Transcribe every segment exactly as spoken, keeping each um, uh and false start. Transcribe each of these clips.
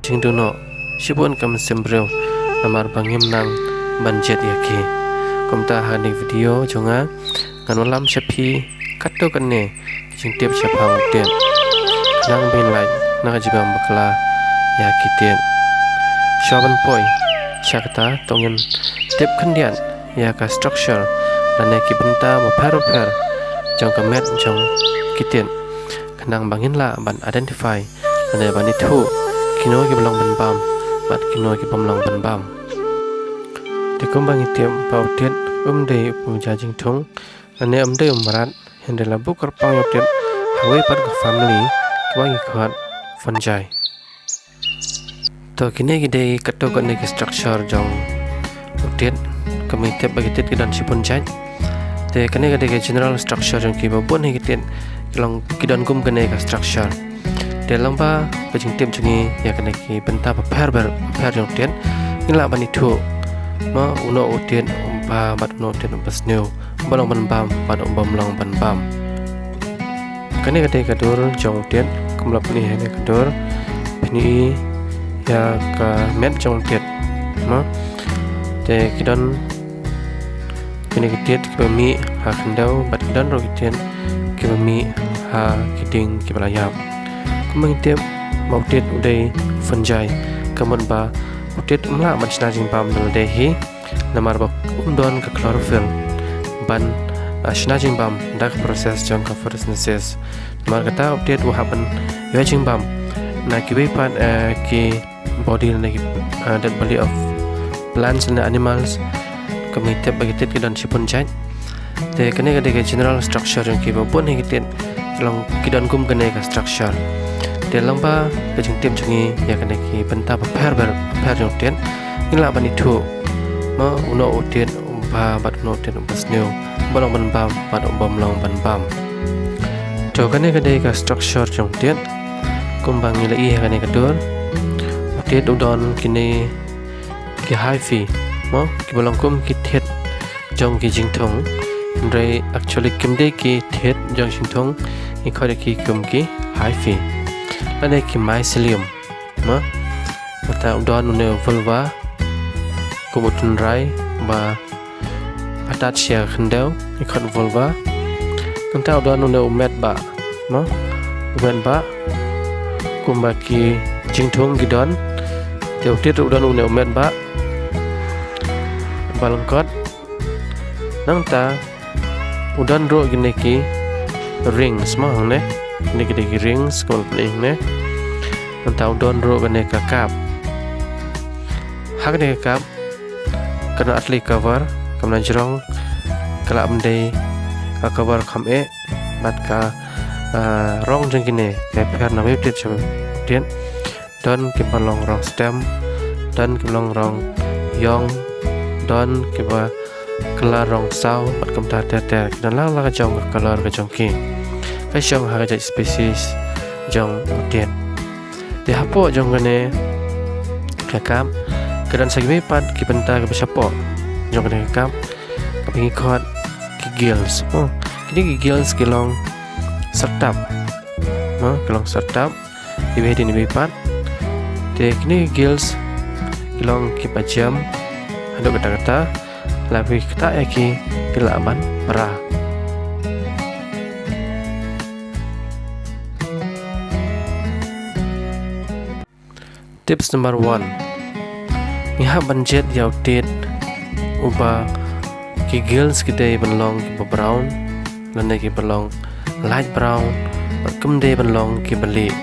jingduh noh shibun ka mynsiem briew namar ba ngim nang ban jied ïa ki. Kumta ha kane ka video jong nga ngan wallam sha phi katto katne ki jingtip shaphang u tied, khnang ba ngin lait na ka jingbym bakla ïa ki tied. Shuwa ban poi sha kata, to ngin tip khyndiat ïa ka structure lane ki bynta bapher bapher jong ka met jong ki tied, khnang ba ngin lah ban identify lane ban ithuh kino kiba long ban bam bad kino kibym long ban bam. Te kumba ngi tip ba u tied um dei u jait jingthung lane um dei u mrad, hynrei la buh kyrpang ïa u tied ha kawei pat ka family kaba ngi khot fungi. To kine ki dei katto katne ki structure jong u tied, kumba ngi tip ba ki tied ki don shibun jait. Te kane ka dei ka general structure jong ki, ba bun hi ki tied ki long ki don kum kane ka structure. Te lyngba ka jingtip jong ngi ïa kane ki bynta bapher bapher jong u tied, ngin lah ban ithuh ma uno u tied uba bha bad uno u tied uba sniew, uba long ban bam bad uba ym long ban bam. Kane ka dei ka dur jong u tied, kumba la pyni ha kane ka dur, pyni ïa ka met jong u tied. Ma, te ki don kine ki tied kiba mih ha khyndew bad ki don ruh ki tied kiba mih ha ki dieng kiba la ïap. Kumba ngi tip ba u tied u dei fungi, ka mut ba u tied um lah ban shna jingbam da lade hi, namar ba um don ka chlorophyll ban, ah, shna jingbam da ka process jong ka photosynthesis. Namar kata u tied u hap ban ïoh jingbam na kiwei pat, eh, ki body lane ki, ah, dead body of plants and animals, kumba ngi tip ba ki tied ki don shibun jait. Te kane ka dei ka general structure jong ki, ba bun hi ki tied ki long ki don kum kane ka structure. Te lyngba ka jingtip jong ngi ïa kane ki bynta bapher bapher jong u tied, ngin lah ban ithuh ma uno u tied uba bha bad uno u tied uba sniew, uba long ban bam bad uba ym long ban bam. To kane ka dei ka structure jong u tied, kumba ngi la ïohi ha kane ka dur. U tied u don kine ki hyphae, mo, kiba long kum ki thied jong ki jingthung. Hynrei actually kim dei ki thied jong jingthung, ngi khot ïa ki kum ki hyphae lane ki mycelium, mo. Nangta u don une u vulva, kum u tynrai ba attach ïa ka khyndew, ngi khot vulva. Nangta u don une u metbah, mo, u metbah, kumba ki jingthung ki don. Te u tied u don une u metbah ba lyngkot. Nangta u don ruh kine ki rings, mo, hangne. Kine ki dei ki rings, kumba la pyni hangne. Nangta u don ruh kane ka kap. Ha kane ka kap ka don artylli cover, ka mut na jrong ka lah ban dei ka cover kham eh, bad ka, ah, rong jong kine ka pher na wei u tied sha u tied. Don kiba long rong stem, don kiba long rong ïong, don kiba kylla rong saw, bad kumta ter ter. Ki don alang alang ka jong ka colour ka jong ki, ka shong ha ka jait species jong u tied. Te hapoh jong kane ka kap ka don sa kiwei pat ki bynta kiba shapoh jong kane ka kap, kaba ngi khot ki gills. Oh, kine ki gills ki long syrtap. Mo, ki long syrtap iwei hadien iwei pat. Te kine ki gills ki long kiba jem haduh katta katta. Lada phi ktah ïa ki, ki lah ban pra. Tips number one. Ngi hap ban jied ïa u tied uba ki gills ki dei ban long kiba brown lane kiba long light brown, bad kim dei ban long kiba lieh.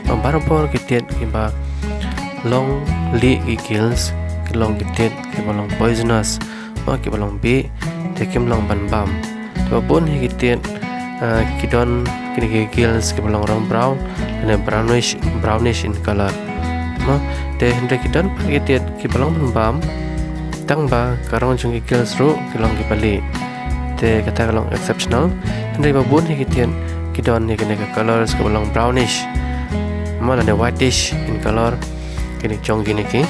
Namar barabor ki tied kiba long lieh ki gills ki long ki tied kiba long poisonous, mo, kiba long bieit, te kim long ban bam. Te ba bun hi ki tied, ah, ki don kine ki gills kiba long rong brown lane brownish, brownish in colour. Mo, te hynrei ki don pat ki tied kiba long ban bam, tang ba ka rong jong ki gills ruh ki long kiba lieh. Te kata ka long exceptional. Hynrei ba bun hi ki tied ki don hi kine ki colours kiba long brownish, mo, lane whitish in colour, kine jong kine ki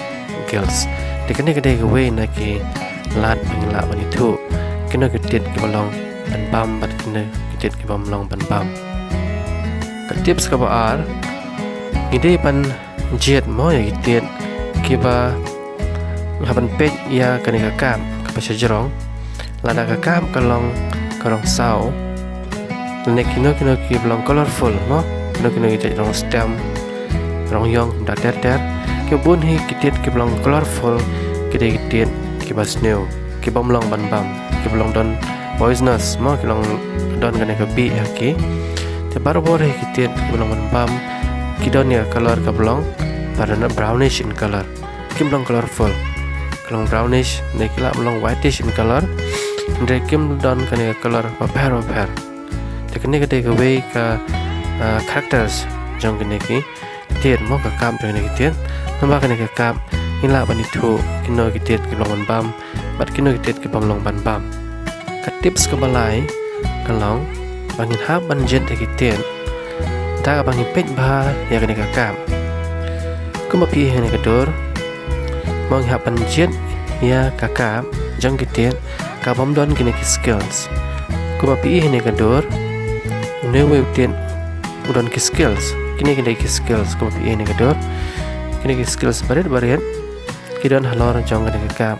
gills. Te kane ka dei kawei na ki lad ba ngin lah ban ithuh kino ki tied kiba long ban bam bad kino ki tied kibym long ban bam. Ka tips kaba ar, ngi dei ban jied mo ïa ki tied kiba ngi hap ban peit ïa kane ka kap kaba sha jrong. Lada ka kap ka long ka rong saw, lane kino kino kiba long colorful mo, kino kino ki jait rong stem, rong ïong kumta ter ter. Ki bun hi ki tied kiba long colorful ki dei ki tied kiba sniew, kibym long ban bam, kiba long don poisonous mo, ki long don kane ka bih ha ki. Te barabor hi ki tied kiba long ban bam ki don ïa ka color kaba long brownish in color. Kim long colorful, ka long brownish, ne ki lah ban long whitish in color. Hynrei kim don kane ka color bapher bapher. Te kane ka dei kawei ka, ah, characters jong kine ki tied mo, ka kap jong kine ki tied. Namar kane ka kap ngi lah ban ithuh kino ki tied kiba long ban bam bad kino ki tied kibym long ban bam. Ka tips kaba lai ka long ba ngin hap ban jied ïa ki tied da kaba ngi peit bha ïa kane ka kap. Kumba phi i ha kane ka dur, mo, ngi hap ban jied ïa ka kap jong ki tied kabym don kine ki scales. Kumba phi i ha kane ka dur, une uwei u tied u don ki scales. Kine ki dei ki scales kumba phi i ha kane ka dur. Kine ki scales barit barit ki don halor jong kane ka kap.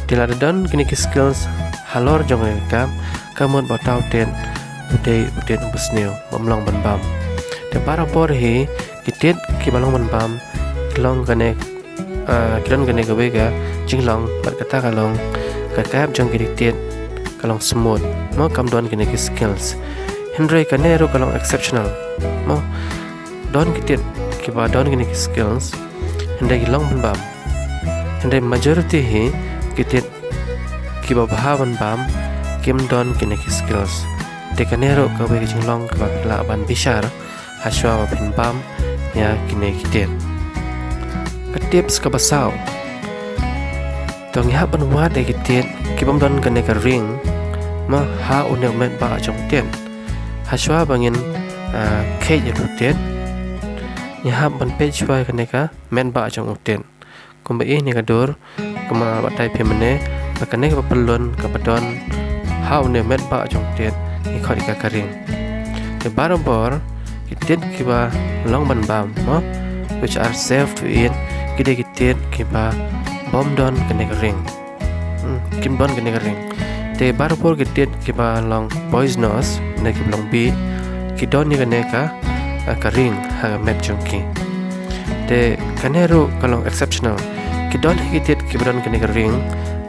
Te lada don kine ki scales halor jong kane ka kap, ka mut ba uta u tied u dei u tied uba sniew, bym long ban bam. Te barabor hi ki tied kiba long ban bam ki long kane, ah, ki don kane kawei ka jinglong, bad kata ka long ka kap jong kine ki tied ka long smooth mo, kam don kine ki scales. Hynrei kane ruh ka long exceptional mo, don ki tied kiba don kine ki scales hynrei ki long ban bam. Hynrei majority hi ki tied kiba bha ban bam kim don kine ki scales. Te kane ruh kawei ka jinglong kaba phi lah ban bishar hashwa ba phin bam ïa kine ki tied. Ka tips kaba saw, to ngi hap ban wad ïa ki tied kibym don kane ka ring mo ha une u metbah jong u tied. Hashwa ba ngin, ah, kheit ïa u tied, ngi hap ban peit shwa ïa kane ka metbah jong u tied. Kumba i ha kane ka dur, kumba batai phi mynne, ba kane kaba pyllun kaba don ha une u metbah jong u tied ngi khot ïa ka ka ring. Te barabor ki tied kiba long ban bam mo, which are safe to eat, ki dei ki tied kiba bym don kane ka ring. Hmm, kim don kane ka ring. Te barabor ki tied kiba long poisonous ne kiba long bih, ki don ïa kane ka, ah, ka ring ha ka met jong ki. Te kane ruh ka long exceptional. Ki don hi ki tied kiba don kane ka ring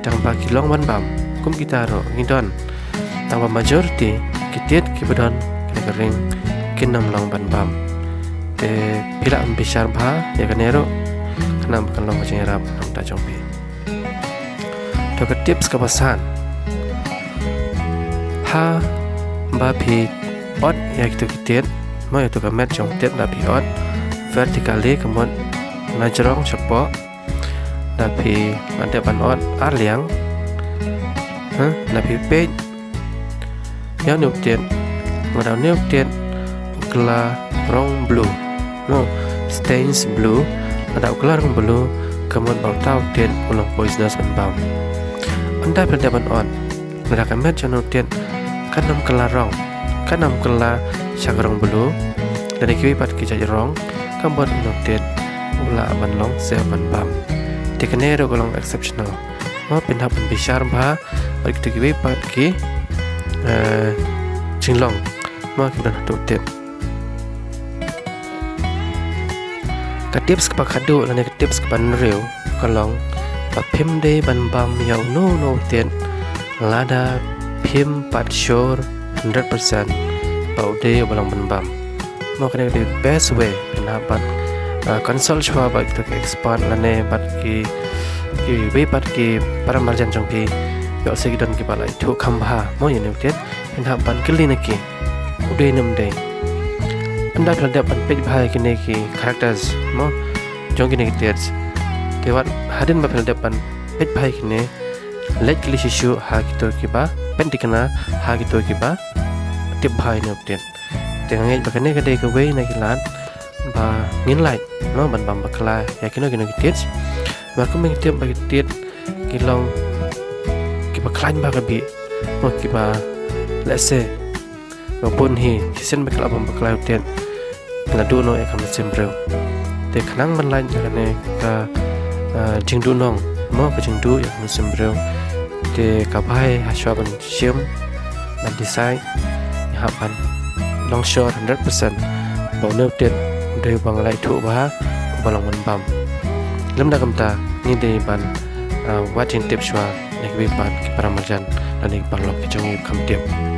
tang ba ki long ban bam. Kum kita ruh ngi don, tang ba majority ki tied kiba don kane ka ring kin ym long ban bam. Te phi lah ban bishar bha ïa kane ruh, khnang ba kan long ka jingïarap na ka bynta jong phi. To ka tips kaba san, haba phi ot ïa kito ki tied mo, ïa kito ka met jong u tied, lada phi ot vertically, ka mut na jrong shapoh, lada phi, lada phi ban ot ar liang, ha, lada phi peit ïa une u tied, lada une u tied u kylla rong blue, no, stains blue, lada u kylla rong blue, ka mut ba uta u tied u long poisonous ban bam. Ynda phi la dep ban ot, lada ka met jong une u tied kan ym kylla rong, kan ym kylla sha ka rong blue, lane kiwei pat ki jait rong, ka mut une u tied u lah ban long safe ban bam. Te kane ruh ka long exceptional. Mo, phin hap ban bishar bha bad kito kiwei pat ki, eh, jinglong mo kiba don hato u tied. Ka tips kaba khadduh lane ka tips kaba hynriew ka long ba phim dei ban bam ïa uno uno u tied lada phim pat sure hundred percent ba u dei uba long ban bam. Mo, kane ka dei best way, phin hap ban, ah, consult shwa bad kito ki expert lane bad ki, kiwei pat ki para marjan jong phi. Ïoh lehse ki don kiba la ithuh kham bha mo ïa une u tied, phin hap ban kylli na ki u dei ne ym dei. Ynda phi la dep ban peit bha ïa kine ki characters mo jong kine ki tied, te wat hadien ba phi la dep ban peit bha ïa kine, leit kylli shuh shuh ha kito kiba pynthikna, ha kito kiba tip bha ïa une u tied. Te nga ngeit ba kane ka dei kawei na ki lad ba ngin lait mo ban bam bakla ïa kino kino ki tied. Ba kumba ngi tip ba ki tied ki long kiba khlaiñ bha ka bih mo, kiba lehse ba bun hi shisien ba ki la bam bakla ïa u tied, ki la duh noh ïa ka mynsiem briew. Te khnang ban lait ïa kane ka, ah, jingduhnong, mo, ka jingduh ïa ka mynsiem briew. Te ka bha hi hashwa ban shim, ban decide, ngi hap ban long sure hundred percent ba une u tit u dei uba ngi la ithuh bha, uba long ban bam. Lymda kumta, ngi dei ban, ah, wad jingtip shuwa na kiwei pat ki para marjan lane ki paralok ki jong ngi ba kham tip.